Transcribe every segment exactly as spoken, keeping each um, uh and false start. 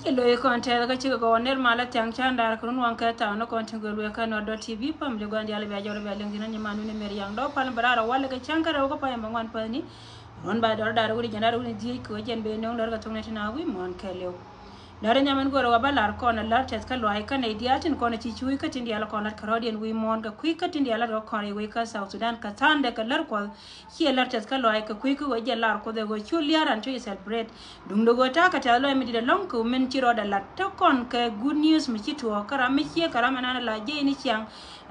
Ci lo̱c kɔn tɛth kä cikɛ gɔw ner malä thiaŋ ca̱n da̱r kɛ run waŋ kɛ thaw ni kɔn tin gɔl wek kä Nuer dot T V pam di gua̱n diaal bia jɔr bia liŋ thi̱n ni manu ni mer yaŋ dɔ̱ pal bɛ raar a wal kɛ ca̱n kä rɛw kä pay bɛ ŋuan päthni. Run ba dɔr da̱r wuni jɛn da̱r wuni dhiec kɛ wee jɛn bɛ no̱o̱ŋ lär kɛ thok ni tin a wi̱i̱ muɔ̱ɔ̱n kɛɛliw. Lär in nhiam in go̱o̱rä wa bä lar kɔn a lär tɛth kä luay kä nɛy diaal tin kɔn a ci cuuc kä tin diaal kɔn lat kɛ rɔ̱diɛn wi̱i̱ muɔ̱ɔ̱n kɛ kui̱ kä tin diaal lat kɔn rɛy wec kä South Sudan kɛ tha̱a̱ŋdɛ kɛ lär Kuɔth. Ciɛ lär tɛth kä luay kɛ kui̱ kä ɣöö jɛ lar Kuoth ɛ ɣöö cu lia̱a̱ ran cu celebrate. Duundɛ ɣöö ta̱a̱ kɛ tɛth luay mi di̱t ɛlɔ̱ŋ kɛ min ci rɔɔdɛ lat te kɔn kɛ good news mi ci tuɔɔk kä ram mi ciek kɛ ram ɛnan la jiɛc ni ciaŋ.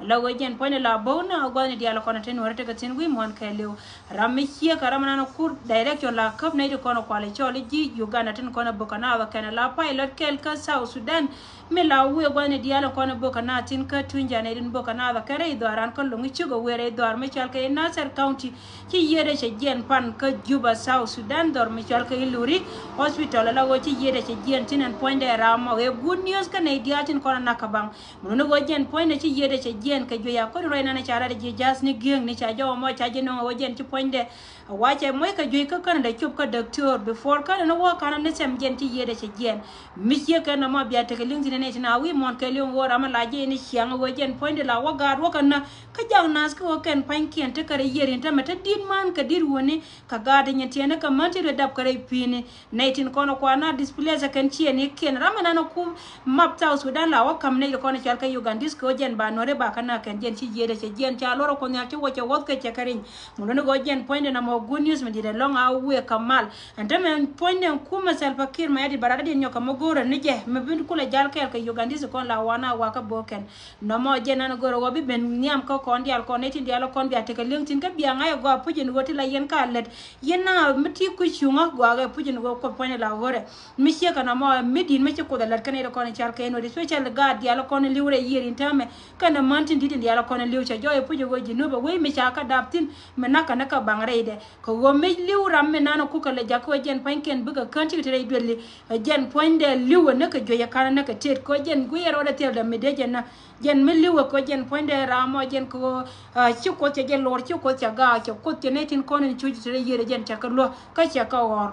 La ɣöö jɛn puɔ̱nydɛ la bo̱w na gua̱thni diaal kɔn te Nuäärä tekɛ thi̱n wi̱i̱ muɔ̱ɔ̱n kɛɛliw. Ram mi ciek kɛ ram ɛnan kur direction la käp nɛy ti kɔn kual cɔl i̱ ji̱ Uganda tin kɔn ɛ bök kɛ naath ɛ kɛn ɛ la pilot kɛl kä South Sudan. Mi la wi̱i̱ gua̱thni diaal in kɔn in bök kɛ naath thi̱n kä tuny janɛ in bök kɛ naath kɛ rɛy dhɔaaran kä lo̱ŋ i̱ cuk ɛ wëë rɛy dhɔaar mi cɔal kɛ i̱ Nasir County. Ci yiëëdɛ cɛ jiɛn pan kä Juba, South Sudan, dhɔr mi cɔal kɛ i̱ Luri Hospital ala ɣöö ci yiëëdɛ cɛ jiɛn thi̱n ɛn puɔ̱nydɛ ram mɔ ɛ good news kä nɛy diaal tin kɔn in nak kɛ baŋ. Mun ni ɣöö jiɛn puɔ̱nydɛ ci yiëëdɛ cɛ jiɛn kɛ juey a ko̱n in ruac nan ca rat ji̱ ja̱a̱th ni gieŋni ca jɔw mɔ ca ji̱ no̱o̱ŋ ɛ ɣöö jiɛn ci puɔ̱nydɛ Wa cɛ moc kɛ juey kä känɛ dee cop kä däk tiöör before känɛ ni wä känɛ ni thɛm jɛn ci yiëëdɛ cɛ jiɛn. Mi ciek kɛ nɔmɔ bia tekɛ li̱ŋ thi̱n nɛy tin a wi̱i̱ muɔ̱ɔ̱n kɛɛliw ɣöö ram mi la jiɛc ni ciaŋ ɣöö jɛn puɔ̱nydɛ la wä gaat wä kɛ nä. Kä jak naath kä ɣöö kɛn pa̱nykiɛn tekɛ rɛy yiëër in tämɛ te di̱t man kɛ di̱t wuni kɛ gaat in nyin tiɛɛni kɛ män ti rɛ dap kɛ rɛy pi̱i̱ni. Nɛy tin kɔn kuan na displace kɛn ciɛɛnikiɛn ram mi nan ku map South Sudan la wä ka̱m nɛy ti kɔn cɔal kɛ Ugandese kɛ ɣöö jɛn ba Nuäri ba kä nä kɛn jɛn ci yiëëdɛ cɛ jiɛn ca luɔr ɛ Kuoth Nhial ci wä cɛ wuɔth kɛ cɛ kɛ riny. Mun ni ɣöö jɛn puɔ̱nydɛ nɔmɔ good news mi di̱t ɛlɔ̱ŋ a wëë kɛ mal. Ɛn te mɛ puɔ̱nydɛ kumɛ Salva Kiir Mayardit ba rat diɛn nyɔk kɛ mɛ go̱o̱rä ni jɛ mɛ bi kulɛ jal kɛɛl kɛ Ugandese kɔn la wan a wakä bo̱o̱kɛn. Nɔmɔ jɛn ɛn go̱o̱rä ɣöö bi ben nhiam kä kɔn diaal kɔn nɛy tin diaal kɔn bia tekɛ li̱eŋ thi̱n kä bia ŋa̱c ɛ gɔaa puc in ɣöö ti la yɛn ka lät. Yɛn na mi ti kui̱ cuŋä gɔaa kɛ puc in ɣöö kɔn puɔ̱nydɛ la ɣöörɛ. Mi ciek kɛ nɔmɔ mi di̱t mi ci Kuoth ɛ lät kä nɛy ti kɔn in cal kɛ ɛn wä especially gaat diaal kɔn in li̱w rɛy yiëër in täämɛ. Kɛnɛ män tin di̱t in dial kɔn in li̱w ca jɔɔc i̱ puc i̱ ɣöö Jinub ɛ wec mi ca kä dap thi̱n mi nakä ni kä baŋ rɛydɛ. Kɛ ɣöö mi li̱w ram mi nan ɛ kukɛ lɛ jakä ɣöö jɛn pua̱nykiɛn bikɛ kään cikɛ te rɛy duëli. Ɛ jɛn puɔ̱nydɛ li̱w ɛ näkɛ juec ɛ ka̱n ɛ näkɛ tet kɛ ɣöö jɛn guiyɛ rɔɔdɛ thilɛ dɛ mi dee jɛn na. Jɛn mi li̱w ɛ kɛ ɣöö jɛn puɔ̱nydɛ ram ɔ jɛn kɛ ɣöö ci Kuoth cɛ jɛ lor ci Kuoth cɛ gaak cɛ Kuoth cɛ nɛy tin kɔn in cuc te rɛy yiëër ɛ jɛn cɛ kɛ luäk kä cɛ kɛ ɣɔr.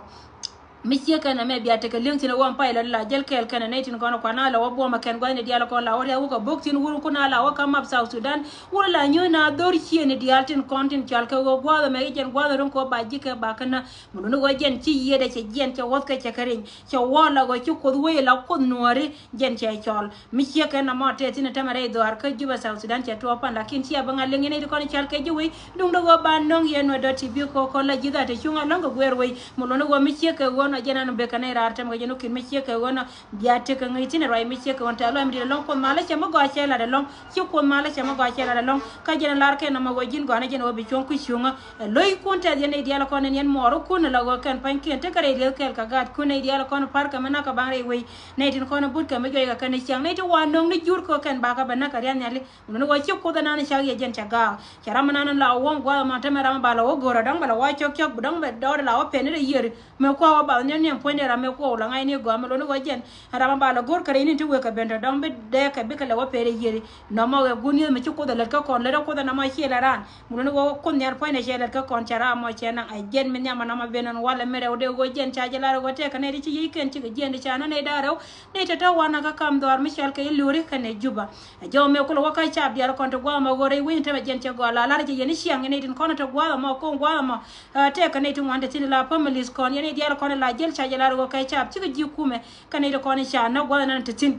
Mi ciek kɛn ɛmɛ bia tekɛ li̱eŋ thi̱n ɛ ɣöö ɛn pay lɔ la jäl kɛɛl kɛn ɛ nɛy tin kɔn ɛ kuan a la wä buɔmɛ kɛn gua̱thni diaal kɔn la wä riaw wä kɛ bo̱k thi̱n wur kun a la wä kä map South Sudan. Wur la nyuɔ̱c na dhor ciëëni diaal tin kɔn tin cɔal kɛ ɣöö gua̱a̱th ɛmɛ i̱ jɛn gua̱a̱th ɛ ro̱ŋ kɛ ɣöö ba ji̱ kɛ ba kä nä. Mun ni ɣöö jɛn ci yiëëdɛ cɛ jiɛn cɛ wuɔ̱th kɛ cɛ kɛ riny cɛ wä la ɣöö ci Kuoth wec la Kuoth Nuääri jɛn cɛ cɔl. Mi ciek kɛn ɛmɔ tɛth thi̱n ɛ tämɛ rɛy dhɔaar kä Juba South Sudan cɛ tuɔɔk pan lakin cia bä ŋa̱ liŋ yɛn nɛy ti kɔn i̱ cɔal kɛ ji̱ wec. Duŋdɛ ɣöö ba nöŋ yɛn Nuer dot T V kɛ ɣöö kɔn la ji̱th a te cuŋ a läŋ kɛ guɛɛr wec. Mi luɔ̱ni ɣöö mi ciek kɛ ɣöö nɔ jɛn an bek kɛ nɛy raar tɛm kɛ jɛn wä ki̱n mi ciek kɛ ɣöö nɔ bia tekɛ ŋäc thi̱n ɛ ruac mi ciek kɛ ɣöö nɔ tɛth luac mi di̱t ɛlɔ̱ŋ Kuoth malä cɛ mi gɔaa cɛ lat ɛlɔ̱ŋ. Ci Kuoth malä cɛ mi gɔaa cɛ lat ɛlɔ̱ŋ. Kä jɛn ɛ lar kɛn ɛmɔ ɣöö ji̱n gɔaa ni jɛn ɣöö bi cuɔ̱ŋ kui̱ cuŋä. Ɛ lo̱ckun tɛth yɛn nɛy diaal kɔn ɛn yɛn muɔɔrikun ɛ la ɣöö kɛn pa̱nykiɛn tekɛ rɛy rieth kɛɛl kɛ gaatkun nɛy diaal kɔn pa̱r kɛ mi nakä baŋ rɛy wec. Nɛy tin kɔn ɛ but kɛ mi juɔc kɛ kɛn ɛ ciaŋ nɛy ti wa nöŋ ni jur kɛ kɛn bakɛ bɛ näk kɛ riath nhiali. Mun ni ɣöö ci Kuoth ɛnan cak yɛ jɛn cɛ gaak. Cɛ ram ɛnan la wä gua̱a̱th ɛmɔ tämɛ ram ɛ ba la wä go̱o̱rä dɔ̱ŋ bɛ la wä cɔk cɔk bi dɔ̱ŋ bɛ dɔɔdɛ la wä pɛn ni rɛy yiëri. Mëë kua̱ wä bath ni niɛm puɔ̱nydɛ ram mëë kuɔw la ŋa̱cni gɔaa mi luɔ̱ni ɣöö jɛn ram ɛ ba la go̱o̱r kɛ rɛy ni ti wëë kɛ ben tɔ̱ dɔ̱ŋ bi dɛɛkɛ bikɛ lɛ wä pɛn rɛy yiëri. Nɔmɔ ɛ good news mi ci Kuoth ɛ lät kä kɔn lät ɛ Kuoth ɛnɔmɔ ciɛ lät raan. Mun ni ɣöö Kuoth Nhial puɔ̱nydɛ cɛ lät kä kɔn cɛ ram mɔ cɛ naŋ ɛ jɛn mi nhiam ɛnɔmɔ ben ɛn walɛ mi rɛw dee ɣöö jɛn ca jɛ lar ɣöö tɛkɛ nɛy ti ci yiëëc kɛn cikɛ jiɛn ti ca nä nɛy da̱a̱ rɛw. Nɛy tɔ̱tɔ̱ wanɛ kä kam dhɔaar mi cɔal kɛ i̱ Luri kɛnɛ Juba. Ɛ jɔw mëë kulɛ wä kä caap diaal kɔn ti gua̱a̱th ɛmɔ ɣöö rɛy wec ni tämɛ jɛn cɛ gɔaa la lar jɛ yɛn i̱ ciaŋ yɛn nɛy tin kɔn ti gua̱a̱th ɛmɔ ko̱o̱ŋ gua̱a̱th ɛmɔ. Ɛ tɛkɛ nɛy tin wan te thi̱n la families kɔn yɛn nɛy diaal kɔn la jäl ca jɛ lar ɣöö kɛ caap cikɛ ji̱ kumɛ. Kɛn nɛy ti kɔn i̱ ca näk gua̱a̱th ɛnɛn te thi̱n.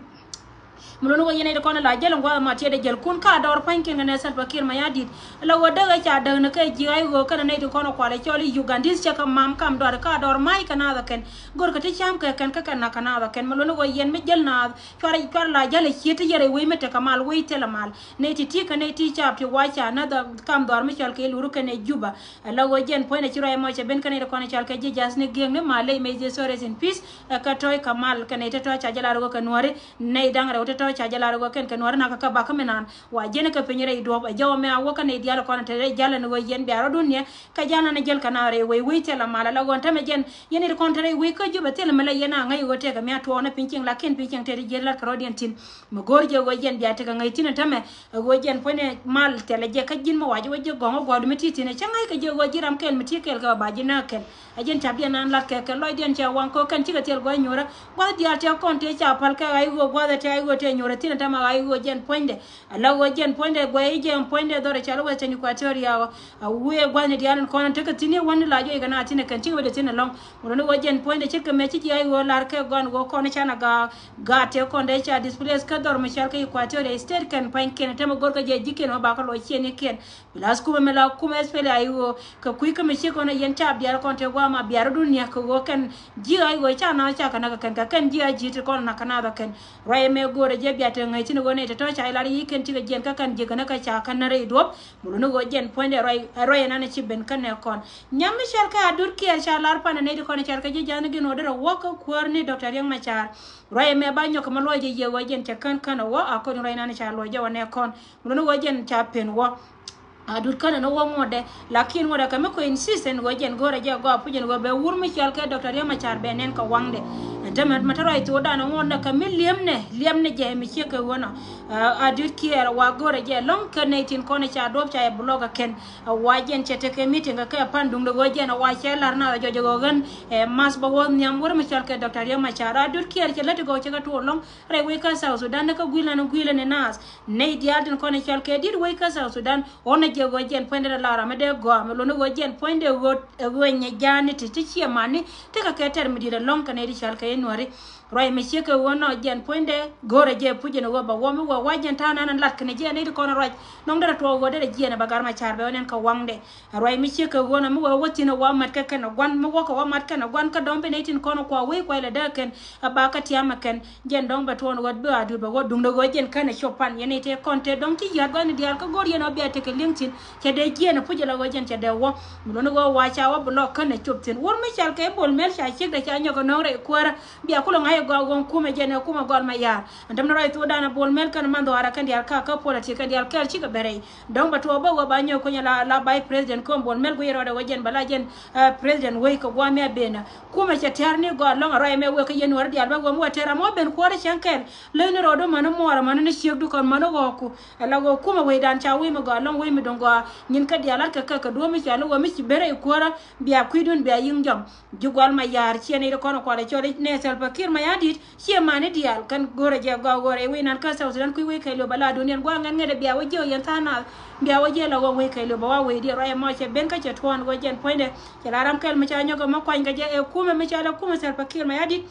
Mi luɔ̱ni ɣöö yɛn nɛy ti kɔn la jäl in gua̱a̱th ɛmɔ tiɛɛdɛ jäl kun ka dɔɔr pa̱nykiɛn kɛ nɛ Salva Kiir Mayardit. La ɣöö däk ɛ ca däk ni kɛ ji̱ ay ɣöö kɛnɛ nɛy ti kɔn kualɛ cɔl i̱ Ugandese cɛ kɛ mam kam dɔɔr ka dɔɔr ma̱a̱c kɛ naath ɛ kɛn. Go̱rkɛ ti cam kɛ kɛn kä kɛn na kɛ naath ɛ kɛn mi luɔ̱ni ɣöö yɛn mi jäl naath cuarɛ cuarɛ la jäl ɛ ciet ti yɛn rɛy wec mi tekɛ mal wec thilɛ mal. Nɛy ti ti kɛ nɛy ti caap ti wac ca na dhɔ kam dhɔaar mi cɔal kɛ i̱ Luri kɛnɛ Juba. Ɛ la ɣöö jɛn puɔ̱nydɛ ci ruac ɛmɔ cɛ ben kɛnɛ ti kɔn cɔal kɛ ji̱ ja̱th ni gi̱eŋni mal lec may their soul rest in peace. Ɛ kɛ tɔ̱ɔ̱c kɛ mal kɛnɛ ti tɔ̱ɔ̱c ca jɛ lar ɣöö kɛ Nuääri. Nɛy da̱ŋ rɛw tɔ̱ ca jɛ lar ɣöö kɛn kɛ Nuäri nakä kä bakä mi naan wa jiɛn kɛ piny rɛy duɔ̱ɔ̱p. Ɛ jɔwä mɛ a wä kä nɛy diaal kɔn te rɛy jalɛ ni ɣöö yɛn bia rɔ̱dun niɛ kɛ jalɛ ni jäl kɛ naath rɛy wec wec thilɛ mal. Ala ɣöö tämɛ jɛn yɛn it kɔn te rɛy wec kä Jubɛ thilɛ mi la yɛn a ŋäc ɣöö tëëkɛ mi a tuɔɔk ni piny cieŋ, lakin piny cieŋ te ti jiɛn lat kɛ rɔ̱diɛn thi̱n. Mi go̱o̱r jɛ ɣöö jɛn bia tekɛ ŋäc thi̱n tämɛ, ɛ ɣöö jɛn puɔ̱nydɛ mal thilɛ jɛ kä ji̱n mi wa ji̱ wä ji̱ gɔ̱ŋ ɛ gua̱a̱r mi ti thi̱n. Ɛ cä ŋäc kɛ jɛ ɣöö ji̱ ram kɛl mi ti kɛl kɛ ba ji̱ nääk kɛl. Ɛ jɛn ca biɛ naan lat kɛ kɛ lɔcdiɛn cɛ waŋ kɛ kɛn cikɛ thil gua̱a̱th Nyuɔrä. Gua̱a̱th diaal tëë kɔn tëë ca päl kɛ ɣa̱c ɣöö gua̱a̱th ɛ tëë ɣa̱c ɣöö tëë Nyuɔrä thi̱n ɛ tämɛ ɣa̱c ɣöö jɛn puɔ̱nydɛ. Ala ɣöö jɛn puɔ̱nydɛ guɛy jɛn puɔ̱nydɛ dhɔr ɛ cal Western Equatoria ɣöö a wëë gua̱thni diaal in kɔn in tekɛ thi̱n i̱ wän in la juɔc kɛ na thi̱n ɛ kɛn cikɛ bɛ dee thi̱n ɛlɔ̱ŋ. Ŋuɔ̱t ni ɣöö jɛn puɔ̱nydɛ ce̱tkɛ mëë ci ji̱ ɣa̱c ɣöö lar kɛ gɔn ɣöö kɔn in canɛ gaak gaat tëë kɔn dee ca displace kä dhɔr mi cal kɛ Equatoria State kɛn pa̱nykiɛn in tämɛ go̱rkɛ jɛ ji̱kiɛn ɣöö bakɛ lɔc ciɛɛnikiɛn. Plus kumɛ mi la kumɛ SPLA-IO kɛ kui̱ kä mi ciek ɣöö na yɛn caap diaal kɔn tëë gua̱a̱th ma bia rɔ̱dun niɛ kɛ ɣöö kɛn ji̱ ɣa̱c ɣöö ca naath ca kɛ näk kɛ kɛn kɛ kɛn ji̱ ɣa̱c ji̱ ti kɔn näk kɛ naath ɛ kɛn. Ruac ɛmɛ go̱o̱rɛ jɛ bia te ŋäc thi̱n ɣöö nɛy tɔ̱tɔ̱ ca lar yic kɛn cikɛ jiɛn kä kɛn ji̱ kɛn kä ca kɛn rɛy duɔ̱ɔ̱p. Mi luni ɣöö jɛn puɔ̱nydɛ ruac, ruac ɛnan ci ben kä nɛ kɔn. Nyam mi cɔal kɛ Adut Kiɛɛr ca lar pan ɛ nɛy ti kɔn cɔal kɛ ji̱ ja̱a̱n gin ɣöö derɛ wä kä kuäär ni Doctor Riek Machar. Ruac ɛmɛ ba nyɔk kɛ mi luɔc jɛ yɛ ɣöö jɛn cɛ kän kän ɛ wä a kɔn ruac ɛnan ca luɔc jɛ wä nɛ kɔn. Mi luni ɣöö jɛn ca pen wä. Adut känɛ ni wä ŋuɔ̱tdɛ, lakin ŋuɔ̱tdɛ kɛ mi kɔ insist ɛn ɣöö jɛn go̱rɛ jɛ gɔaa puc ɛn ɣöö bɛ wur mi cɔal kɛ Doctor Riek Machar bɛ nɛn kɛ waŋdɛ. Ɛn te mɛ, mɛ te ruac thokdan ŋuɔ̱tdɛ kɛ mi liemnɛ, liemnɛ jɛ mi ciek kɛ ɣöö nɔ. Ɛ, Adut Kiɛɛr wa go̱rɛ jɛ lɔ̱ŋ kɛ nɛy tin kɔn ca duɔ̱p ca yɛ block ɛ kɛn. Ɛ, wa jɛn cɛ tekɛ meeting kɛ kɛ pan duŋdɛ ɣöö jɛn ɛ wa cɛ lar nath ɛ jɔc ɛ ɣöö ɣän, ɛ, mas bɛ wä nhiam wur mi cɔal kɛ Doctor Riek Machar. Adut Kiɛɛr cɛ lät ti gɔw cɛ kɛ tuɔɔk lɔ̱ŋ rɛy wec kä South Sudan ni kä gui̱län gui̱län ni naath. Nɛy diaal tin kɔn cɔal kɛ di̱t wec kä South Sudan, ɣɔn ɛ jɛ ɣöö jɛn puɔ̱nydɛ la ram mi dee gɔaa mi luni ɣöö jɛn puɔ̱nydɛ ɣöö ɛ ɣöö nyɛ ja̱a̱ni ti ti ciɛ mani ti kɛ kɛ tɛr mi di̱t ɛlɔ̱ŋ kɛ nɛy ti cɔal kɛ i̱ Nuäri. Ruac mi ciek kɛ ɣöö nɔ jɛn puɔ̱nydɛ go̱o̱rɛ jɛ puc ɛn ɣöö bɛ wä mi wä wa jɛn ta̱a̱ nan lat kɛn jɛ nɛy ti kɔn ruac. Nɔŋ derɛ tuɔɔk ɣöö derɛ jiɛn ɛ bɛ gar ma car bɛ wä nɛn kɛ waŋdɛ. Ruac mi ciek kɛ ɣöö nɔ mi wä wä thi̱n ɛ wa mat kɛ kɛn ɛ gua̱n, mi wä kɛ wa mat kɛn ɛ gua̱n kä dɔ̱ŋ bi nɛy tin kɔn kua wec kuay lɛ dee kɛn ɛ ba kä tiam ɛ kɛn. Jɛn dɔ̱ŋ bɛ tuɔɔn ɣöt bi a duut bɛ ɣöö duŋdɛ ɣöö jɛn känɛ cop pan yɛn i̱ tëë kɔn tëë dɔ̱ŋ ci yia̱t gɔ̱ny diaal kä go̱r yɛn ɔ bia tekɛ li̱eŋ thi̱n. Cɛ dee jiɛɛn ɛ puc ɛ la ɣöö jɛn cɛ dee wä. Mi luni ɣöö wa ca wä bi lɔk känɛ cop thi̱n. Wur mi cɔal kɛ Bol Mel ca ciekdɛ ca nyɔk ɛ nɔ̱ŋ rɛy kuäärä. Bia kulɛ ŋa̱c ɛ gɔaa ɣöö kumɛ jɛn ɛ kumɛ gɔl ma yaar. Ɛn tämɛ ruac thokdan ɛ Bol Mel kɛn man dhɔaarɛ kɛn diaal ka kä politik kɛn diaal kɛɛl cikɛ bɛ rɛy. Dɔ̱ŋ bɛ tuɔɔk bä wä ba nyɔk kuny la, la vice president kä Bol Mel guic rɔɔdɛ wä jɛn bɛ la jɛn, eh, president wec kɛ guam ya benä. Kumɛ cɛ tiar ni gɔaa lɔŋ a ruac mɛ wek kä yɛn wär diaal bä wä mi wä tɛr amɔ ben kuɔrɛ cɛŋ kɛl. Ley ni rɔɔdu mani muɔɔrɛ mani ni ciek du kɔn mani ɣɔɔku. Ala ɣöö kumɛ wecdan ca wec mi gɔaa lɔŋ wec mi dɔ̱ŋ gɔaa. Nyin kä diaal lat kɛ kɛ kɛ duɔ̱ɔ̱p mi ca ni wä mi ci ben rɛy kuäärä bia kui̱dun bia yiŋ jɔm. Ji̱ gual ma yaar ciɛ ni ri kɔn kualɛ cɔl i̱ nɛ Salva Kiir Mayardit. Ciɛ mani diaal kɛn go̱rɛ jɛ gɔaa go̱rɛ i̱ wi̱i̱ nan kä South Sudan kui̱ wec kɛɛliw bɛ la duniɛn gua̱a̱ŋ ɛn ŋädɛ bia wä jiɛ ɣöö yɛn tha̱a̱ŋ naath. Bia wä jiɛ la ɣöö wec kɛɛliw bɛ wa wecdiɛn ruac ɛmɔ cɛ ben kä cɛ tuɔɔn ɣöö jɛn puɔ̱nydɛ. Cɛ la ram kɛl mi ca nyɔk ɛmɔ kuany kɛ jɛ ɛ kumɛ mi ca lɛ kumɛ Salva Kiir Mayardit.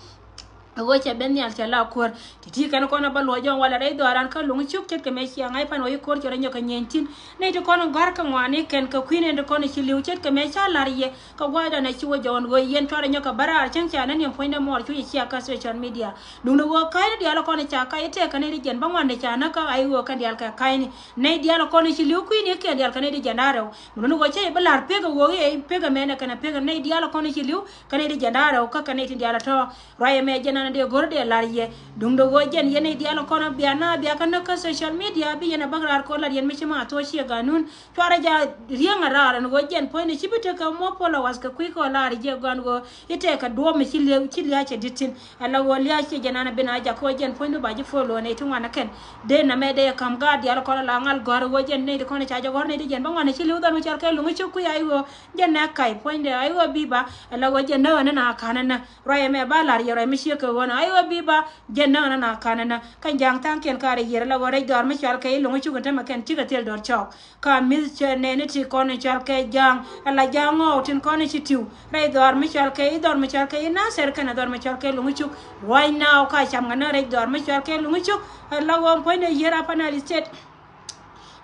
Ɛ ɣöö cɛ ben nhial cɛ la kuäär. Ti̱ti̱ kɛn kɔn ɛ bä luɔc jɔ̱ɔ̱ŋ walɛ rɛy dhɔaaran kä luŋ cuk ce̱tkɛ mëë cia ŋa̱c pan wä i̱ ko̱r cɛ rɔ nyɔk kɛ nyieny thi̱n. Nɛy ti kɔn ɛ gɔ̱a̱r kɛ ŋɔaani kɛn kɛ kui̱ nɛy ti kɔn ɛ ci li̱w ce̱tkɛ mëë ca la̱r yɛ. Kɛ gua̱a̱cdan ɛ ci wä jɔɔn ɣöö yɛn cuarɛ nyɔk kɛ bä raar cäŋ ca nä niɛm puɔ̱nydɛ muɔɔr cuc ɛ cia kä social media. Duundɛ ɣöö ka̱cni diaal ɛ kɔn ɛ ca ka̱c ɛ tëëk kɛ nɛy ti jiɛn bä ŋuan ɛ ca nä kä a i̱ ɣöö kɛn diaal kɛ ka̱cni. Nɛy diaal ɛ kɔn ɛ ci li̱w kui̱ni kiɛn diaal kɛ nɛy ti jiɛn da̱ŋ rɛw. Mi luni ɣöö cä yɛ bi la̱r pek ɛ ɣöö i̱ pek ɛmɛnɛ kɛnɛ pek ɛ nɛy diaal ɛ kɔn ɛ ci li̱w kɛ nɛy ti jiɛn da̱ŋ rɛw kä kɛ nɛy ti diaal ɛ tɔ̱. Ruac ɛmɛ jɛn an dee go̱r dee lar yɛ. Duŋdɛ ɣöö jɛn yɛn i̱ diaal kɔn a bia na bia kä näk kä social media bi yɛn a bäk raar kɔn lat yɛn mi ci ma thuɔ̱ɔ̱c ciɛ ganun. Cuarɛ ja riäŋ a raar ɛn ɣöö jɛn puɔ̱nyni ci bi tekɛ muɔ̱ followers kɛ kui̱ kɛ ɣöö lar jiɛ gɔan ɣöö i̱ tɛɛkɛ duɔ̱ɔ̱p mi ci lia̱a̱ ci lia̱a̱ cɛ di̱t thi̱n. Ala ɣöö lia̱a̱ ciɛ jɛn an a ben a jak kä ɣöö jɛn puɔ̱nydu ba ji̱ follow nɛy ti ŋuan ɛ kɛn. Dee nɛmɛ dee ka̱m gaat diaal kɔn a la ŋal gɔ̱a̱r ɣöö jɛn nɛy ti kɔn a ca jɛ gɔ̱a̱r nɛy ti jɛn bä ŋuan ɛ ci li̱w dhɔr mi cɔal kɛ luŋ i̱ ci kui̱ a i̱ ɣöö jɛn nɛ ka̱y puɔ̱nydɛ a i̱ ɣöö bi ba. Ala ɣöö jɛn näk ɛn ɛn a ka̱n ɛn ɛ. Ruac ɛmɛ ba la̱r yɛ ruac mi ciek kɛ ɣöö nɔ a i̱ ɣöö bi ba. Jɛn näk ɛn a ka̱n ɛnä kä ja̱a̱ŋ tha̱a̱ŋkiɛn ka rɛy yiër ala ɣöö rɛc dhɔaar mi cɔal kɛ i̱ lo̱ŋ cukɛ tämɛ kɛn cikɛ thil dɔ̱r cɔɔk. Ka mi̱th cɛ nɛɛni ti kɔn i̱ cɔal kɛ ja̱a̱ŋ ala ja̱a̱ŋ ɣɔw tin kɔn i̱ ci ti̱w rɛy dhɔaar mi cɔal kɛ i̱ dhɔr mi cɔal kɛ i̱ na̱thɛr kɛnɛ dhɔr mi cɔal kɛ lo̱ŋ cuk. Ruac now ka cam ŋä näk rɛc dhɔaar mi cɔal kɛ lo̱ŋ cuk ala ɣöö puɔ̱nydɛ yiër a panali state.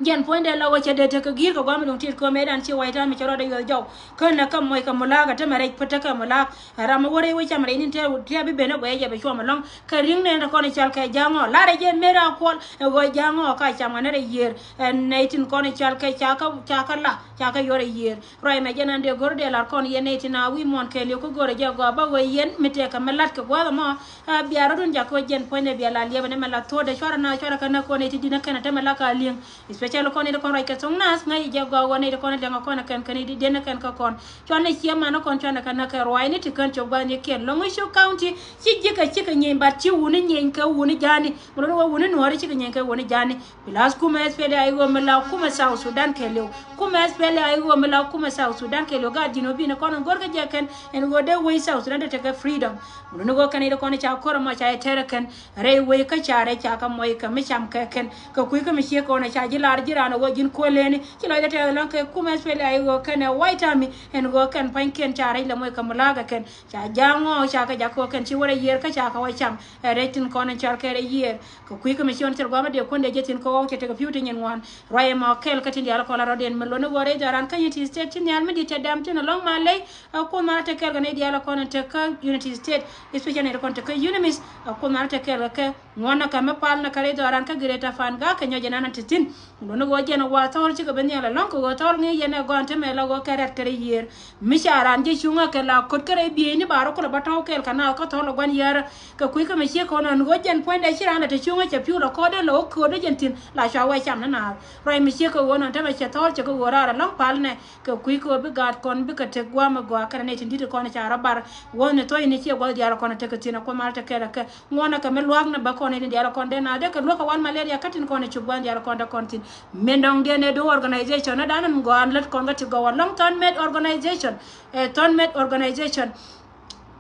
Jɛn puɔ̱nydɛ la wä cɛ dee tekɛ gi̱i̱r kɛ gua̱a̱m mi duŋ tit kɛ mɛ dan ci White Army cɛ rɔɔdɛ yuɔth jɔw. Kä nɛ kä muɔc kɛ mulaak ɛ tämɛ rɛc pä tekɛ mulaak. Ɛ ram mi wä rɛy wä cam rɛy ni tɛ tɛ bi ben ɛ guɛy jɛ bɛ cuɔm ɛlɔ̱ŋ. Kɛ ri̱ŋ nɛn te kɔn i̱ cal kɛ ja̱a̱ŋɔ. Larɛ jɛ mer a kuɔl ɛ ɣöö ja̱a̱ŋɔ ka cam ŋa nɛ rɛy yiër. Ɛ nɛy tin kɔn i̱ cal kɛ ca kä ca kä la ca kä yuɔr ɛ yiër. Ruac mɛ jɛn an dee go̱r dee lar kɔn yɛn nɛy tin a wi̱i̱ muɔ̱ɔ̱n kɛɛliw kä go̱rɛ jɛ gɔaa bä wee yɛn mi tɛɛkɛ mi la̱t kɛ gua̱a̱th ɛmɔ. Ɛ bia rɔ̱dun jakä jɛn puɔ̱nydɛ bia la liɛpɛ ni mɛ la thuɔ̱ɔ̱dɛ cuarɛ na cuarɛ kɛ näk kɔn nɛy ti di̱t ni kɛn ɛ te mɛ la ka li̱eŋ. Especially kɔn nɛy ti kɔn ruac kɛ thoŋ nath ŋäc jɛ gɔaa wä nɛy ti kɔn liɛŋ kɔn ɛ kɛn kɛn nɛy ti diɛn ɛ kɛn kä kɔn. Cuan ni ciɛ man kɔn cuan ɛ kɛ näk kɛ ruac ni ti kɛn cop gua̱a̱th ni kiɛn Lɔŋ I̱cu County. Ci ji̱ kɛ ci kɛ nyieny bat ci wuni nyieny kɛ wuni ja̱a̱ni. Mɛ lɔt wä wuni nuɔ̱ɔ̱ri ci kɛ nyieny kɛ wuni ja̱a̱ni. Plus kumɛ S P L A I O mi la kumɛ South Sudan kɛɛliw. Kumɛ S P L A I O mi la kumɛ South Sudan kɛɛliw. Gaat ji̱n wä bi ni kɔn in go̱rkɛ jɛ kɛn in ɣöö dee wec South Sudan dee tekɛ freedom. Mun ni ɣöö kɛn in kɔn ca ko̱r ɛmɔ ca yɛ tɛrɛ kɛn rɛy wec kä ca rɛy ca kɛ mɔc kɛ mi cam kɛ kɛn kɛ kui̱ kä mi ciek kɔn ca ji̱ lar ji̱ raan ɣöö ji̱n kuäl leni ci lɔcdɛ tɛth ɛlɔ̱ŋ kɛ kumɛ S P L A I O kɛn ɛ White Army in ɣöö kɛn pa̱nykiɛn ca rɛc lɛ mɔc kɛ mulaakɛ kɛn ca ja̱a̱ŋ ɔ ca kɛ jakä kɛn ci wä rɛy yiër kä ca kɛ wä cam ɛ rɛc tin kɔn in cɔr kɛ rɛy yiër. Kɛ kui̱ kä mi ci ɣän thil gua̱a̱m mi dee kuändɛ jɛ thi̱n kä ɣɔw cɛ tekɛ pi̱w ti nyin ŋuan. Ruac ɛmɔ kɛl kä tin diaal kɔn la rɔ̱diɛn mi luɔ̱n i̱ ɣöö rɛy dhɔaaran kä Unity State ti nhial mi di̱t cɛ dɛm tin ɛlɔ̱ŋ ma ley. Ɛ kuoth mal te kɛl kɛ nɛy diaal kɔn in te kä Unity State, especially nɛy ti kɔn te kä UNMISS. Ɛ kuoth mal te kɛl kɛ kɛ ŋuɔ̱n ɛ kɛ mi pal ni kɛ rɛy dhɔaaran kä Greater Pangak kɛ nyɔc ɛn an ti thi̱n. Mi luɔ̱n i̱ ɣöö jɛn ɛ wa thɔɔl cikɛ bi nhial ɛlɔ̱ŋ kɛ ɣöö thɔɔl ŋi̱i̱c yɛn ɛ gɔaa ɛn te mɛ la ɣöö kɛ rɛ̈t kɛ rɛy yiër. Mi ca raan ji̱ cuŋä kɛ la ko̱t kä rɛy bieyni ba rɔ kulɛ bä tɔ̱w kɛɛl kɛ naath kä thɔl ɛ gua̱n yɛrä. Kɛ kui̱ kä mi ciek kɔn ɣän ɣöö jɛn puɔ̱nydɛ ci raan lɛ te cuŋä cɛ pi̱w lɔ kɔɔdɛ lɔ ɣöö köödä jɛn thi̱n la cua wee cam ni naath. Ruac mi ciek kɛ ɣöö nɔn tämɛ cɛ thɔɔl cɛ kɛ ɣöö raar ɛlɔ̱ŋ pal nɛ. Kɛ kui̱ kɛ ɣöö bi gaat kɔn bikɛ tek gua̱a̱m ɛ gɔaa kɛnɛ nɛy tin di̱t kɔn ca rɔ bar. Ɣöö ni thuɔ̱cni ciɛ gua̱th diaal kɔn tekɛ thi̱n ɛ kuoth mal te kɛɛl ɛ kɛ. Ŋuɔ̱nɛ kɛ mi luaak ni bä kɔn nɛy tin diaal kɔn dee naath dee kɛ luäk kɛ wal malaria kä tin kɔn cop gua̱a̱m diaal kɔn te kɔn thi̱n. Min dɔ̱ŋdiɛn ɛ duŋ organization ni dan in gɔaa lät kɔn kä ti gɔw ɛlɔ̱ŋ Thɔn Med organization. Ɛ Thɔn Med organization.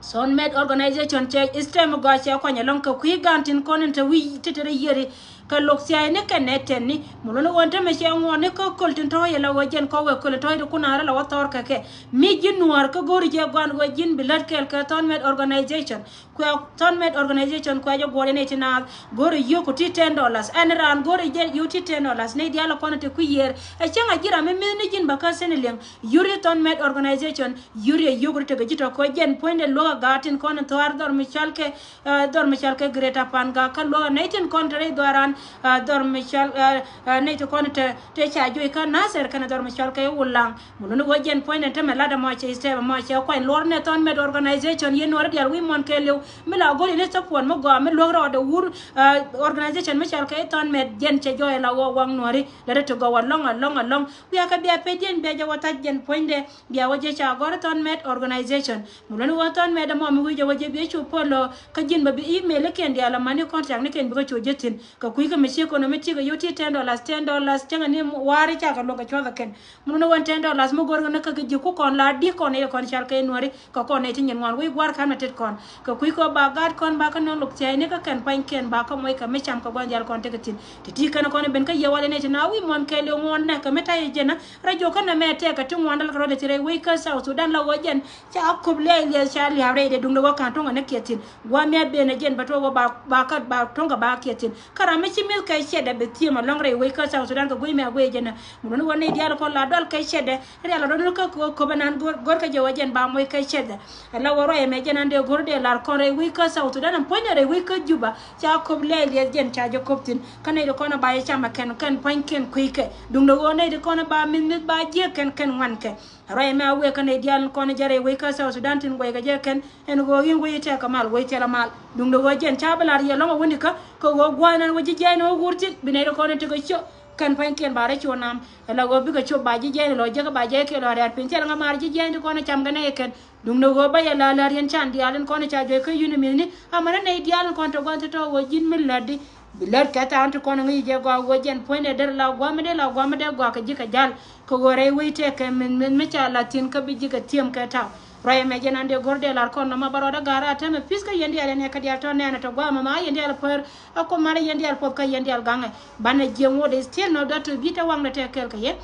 Thɔn Med organization cɛ stem gɔaa cɛ kuany ɛlɔ̱ŋ kɛ kui̱ gan tin kɔn in te wi̱i̱ ti te rɛ yiëri. Kɛ lok thia̱a̱c ni kɛn nɛ tɛn ni mi luɔ̱n i̱ ɣöö tämɛ cɛ ŋuɔ̱ɔ̱n ni kä köl tin tɔ̱ɔ̱c ɛlɔ ɣöö jɛn kɔwɛ köl tɔ̱ɔ̱c ti kun aarä la wä thɔɔr kɛ kɛ. Mi ji̱ nuäär kä go̱o̱ri jɛ gɔaan ɣöö ji̱n bi lät kɛɛl kɛ Thɔn Med organization. Kuɛ Thɔn Med organization kuɛ jɛ guɔ̱ɔ̱r yɛn ɛ ti naath go̱o̱ri yio̱k ku ti ten dollars. Ɛn raan go̱o̱ri jɛ yio̱k ti ten dollars. Nɛy diaal kɔn ti kui̱ yiëër. Ɛ cäŋ a ji̱ ram mi mi̱th ni ji̱n bä kä sini liŋ. Yuri Thɔn Med organization. Yuri ɛ yio̱k ri tekɛ ji̱ tɔ̱ kɔ jɛn puɔ̱nydɛ luäk a gaat tin kɔn in thua̱a̱r dhɔr mi cɔal kɛ, ɛ, dhɔr mi cɔal kɛ Greater Pangak kä luäk a nɛy tin kɔn te rɛy dhɔaaran, ɛ, dhɔr mi cɔal, ɛ, ɛ, nɛy ti kɔn te, te ca juɔc kä Nasir kɛnɛ dhɔr mi cɔal kɛ Wulaŋ. Mi luni wä jɛn puɔ̱nydɛ tämɛ lat ɛmɔ cɛ step ɛmɔ cɛ kuany luɔr nɛ Thɔn Med organization yɛn nuɔri diaal wi̱i̱ muɔ̱n kɛɛliw. Mi la go̱l yɛn i̱ support mi gɔaa mi luäk rɔɔdɛ wur, ɛ, organization mi cɔal kɛ Thɔn Med jɛn cɛ jɔɔy la wä waŋ nuɔri. Lät ɛ ti gɔw ɛlɔ̱ŋ ɛlɔ̱ŋ ɛlɔ̱ŋ. Wiakɛ bia pediɛn bia jɛ wä thac jɛn puɔ̱nydɛ. Bia wä jɛ ca gɔ̱r Thɔn Med organization. Mi luɔ̱n wä Thɔn Med ɛmɔ mi wi̱c jɛ wä jɛ bia cu polo. Kä ji̱n bä bi email ikiɛn diaal amani contact ni kɛn bikɛ cu jɛ thi̱n. Kɛ kui̱ kɛ mi ci kɔn mi ti kɛ yio̱k ti ten dollars, ten dollars cäŋɛ ni wa̱a̱ri ca kɛ luɔ̱k kɛ cuɔth ɛ kɛn. Mi luɔ̱n wä ten dollars mi go̱r kɛ ni kä kɛ ji̱ ku kɔn la di kɔn i̱ kɔn cal kɛ nuɔ̱ri. Kɛ kɔn nɛy ti nyin ŋuan wec gua̱a̱r ka̱n mɛ tet kɔn. Kɛ kui̱ kɛ ba gaat kɔn ba kä nööŋ lok thia̱a̱cni kä kɛn pa̱ny kɛn ba kä moc kɛ mi cam kɛ gua̱n diaal kɔn tekɛ thi̱n. Ti ti kɛn kɔn ben kä yɛ wal yɛn nɛy ti na wi̱i̱ muɔ̱n kɛɛliw ŋuɔ̱n nɛ kɛ mi ta̱yɛ jɛn a rɛy juɔk kä nɛ mɛ tɛk kɛ ti ŋuan dal kɛ rɔɔdɛ ti rɛy wec kä South Sudan la wä jɛn. Ca kop lia̱a̱c lia̱a̱c ca lia̱a̱p rɛy dee duŋdɛ wä ka̱n tuŋ kɛ ni kiɛ thi̱n. Gua̱a̱r mi a ben ɛ jɛn bɛ tuɔk wä ba, ba kä ba tuŋ kɛ ba kiɛ thi̱n. Kä ram mi ci mi̱th kɛ cɛtdɛ bɛ thiem ɛlɔ̱ŋ rɛy wec kä South Sudan kɛ guic mɛ a guic jɛn a. Mi luɔ̱n wä nɛy diaal kɔn la dual kɛ cɛtdɛ. Rial a rɔ̱dun kä kɛ wä köpɛ nan go̱r, go̱r kä jɛ wä jɛn ba moc kä cɛtdɛ. Ala wä ruac ɛmɛ jɛn an dee go̱r dee lar kɔn rɛy wi̱c kä South Sudan ɛn puɔ̱nydɛ rɛy wi̱c kä Juba. Ca köp lɛɛc liɛth jɛn ca jɛ köp thi̱n. Kä nɛy ti kɔn a ba jɛ cam ɛ kɛn, kɛn puɔ̱ny kɛn kui̱ kɛ. Duŋdɛ ɣöö nɛy ti kɔn a ba mi̱th mi̱th ba jiɛk kɛn, kɛn ŋuan kɛ. Ruac ɛmɛ a wëë kä nɛy diaal kɔn jɛ rɛy wi̱c kä South Sudan tin guɛy kɛ jɛ kɛn. Ɛn ɣöö in guic tɛk kɛ mal, guic thilɛ mal. Duŋdɛ ɣöö jɛn ca bi lar yɛ lɔ̱ŋ a wäni kä, kɛ ɣöö gua̱a̱th nan wä ji̱ jiɛc ni wä wur thi̱n, bi nɛy ti kɔn in tekɛ ciö. Kɛn pua̱nykiɛn ba rɔ cu nam. Ala ɣöö bikɛ cop ba ji̱ jiɛn lɔ jäkä ba jiɛk kiɛ lɔ riat piny thil ŋa maar ji̱ jiɛn ti kɔn cam kɛ nɛy kɛn. Duŋdɛ ɣöö ba yɛ la lär yɛn can diaal in kɔn ca juɔc kä yuni mi̱thni. Amäni nɛy diaal in kɔn te gua̱n ti tɔ̱ ɣöö ji̱n mi lätdi. Bi lät kɛ tha̱a̱ŋ ti kɔn ŋi̱i̱c jɛ gɔaa ɣöö jɛn puɔ̱nydɛ der la gua̱a̱mdɛ la gua̱a̱mdɛ gɔaa kɛ ji̱ kɛ ja̱l. Kɛ ɣöö rɛy wec tëëkɛ min, min mi ca la thi̱n kä bi ji̱ kɛ thi̱em kɛ ta̱a̱. Ruac ɛmɛ jɛn an dee go̱r dee lar kɔn nɔmɔ ba rɔɔdɛ ga̱r a tɛmɛ pi̱th kä yɛn diaal yɛn ɛ kɛ diaal tɔ̱ nɛɛnɛ tɔ gua̱a̱mɛ ma yɛn diaal pär. A kuoth marɛ yɛn diaal puɔth kä yɛn diaal gaŋɛ. Banɛ jiɛŋ wot is still nɔ dɔ̱t to bi te waŋdɛ tɛk kɛɛl kɛ yɛ.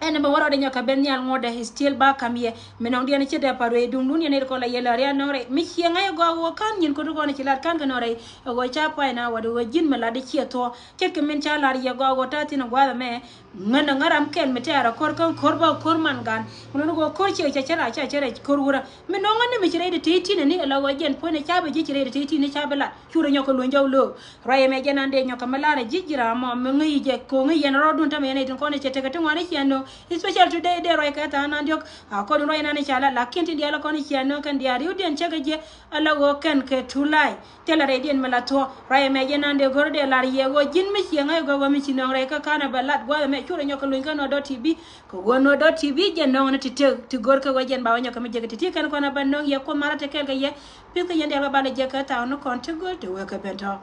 Ɛn ɛmɛ wä rɔɔdɛ nyɔk kɛ ben nhial ŋuɔ̱tdɛ still ba kam yɛ. Mi nɔŋ diɛn ci dee pa ruëë duŋdun yɛn nɛy ti kɔn la yɛ lääri a nɔŋ rɛy. Mi ciɛ ŋa̱c ɛ gɔaa ɣöö ka̱n nyin ko̱t ti kɔn ci lat ka̱n kɛ nɔŋ rɛy. Ɛ ɣöö ca puay na wat ɛ ɣöö ji̱n mi lat di ciɛ thuɔ̱k. Ce̱tkɛ min ca lar yɛ gɔaa ɣöö ta̱a̱ thi̱n ɛ gua̱a̱th ɛmɛ. Ŋän ɛ ŋäram kɛl mi tɛɛr ɛ ko̱r kä ko̱r bä ko̱r man gan. Mi nɔŋ ni ɣöö ko̱r ciɛ cɛ cɛ rac cɛ cɛ rɛc ko̱r wurä. Mi nɔŋ ŋän ni mi ci rɛy di tëë ti̱n ɛ ni ɛ la ɣöö jɛn puɔ̱nydɛ ca bi ji̱ ci rɛy di tëë ti̱n ni ca bi lat. Cu rɛ nyɔk kɛ luny jɔw lo̱o̱k. Ruac ɛmɛ jɛn an dee nyɔk kɛ mi lar ɛ ji̱ ji̱ ram mɔ mi ŋäc yi jɛ ko̱ŋ i̱ yɛn rɔɔdun tämɛ yɛn ɛ tin kɔn i̱ cɛ tekɛ ti ŋuan i̱ ciɛ no̱o̱ŋ. Especially today dee ruac kɛ tha̱a̱ŋ nan diɔ̱k. A kɔn ruac nan i̱ ca la lakin tin diaal kɔn i̱ ciɛ no̱o̱ŋ kɛn diaal ri̱wdiɛn cäkɛ jiɛ. Ala ɣöö kɛn kɛ tulay. Thilɛ rɛydiɛn mi la thuɔ̱k. Ruac ɛmɛ jɛn an dee go̱r dee lar yɛ ɣöö ji̱n mi ciɛ ŋa̱c ɣöö mi ci nööŋ rɛy kä ka̱n ɛ bɛ lat gua̱th ɛmɛ cu rɛ nyɔk kɛ luny kä nööŋ dɔ̱ T V. Kɛ ɣöö nööŋ dɔ̱ T V jɛn nööŋ ni ti tëk ti go̱r kɛ ɣöö jɛn ba wä nyɔk kɛ mi jɛ kɛ ti ti kɛn kɔn ɛ bä nööŋ yɛ kuoth marä te kɛl kɛ yɛ. Pi̱th kä yɛn diaal kɛ ba lɛ jɛ kɛ tha̱a̱ŋ ni kɔn ti go̱r te wee kɛ ben tɔ̱.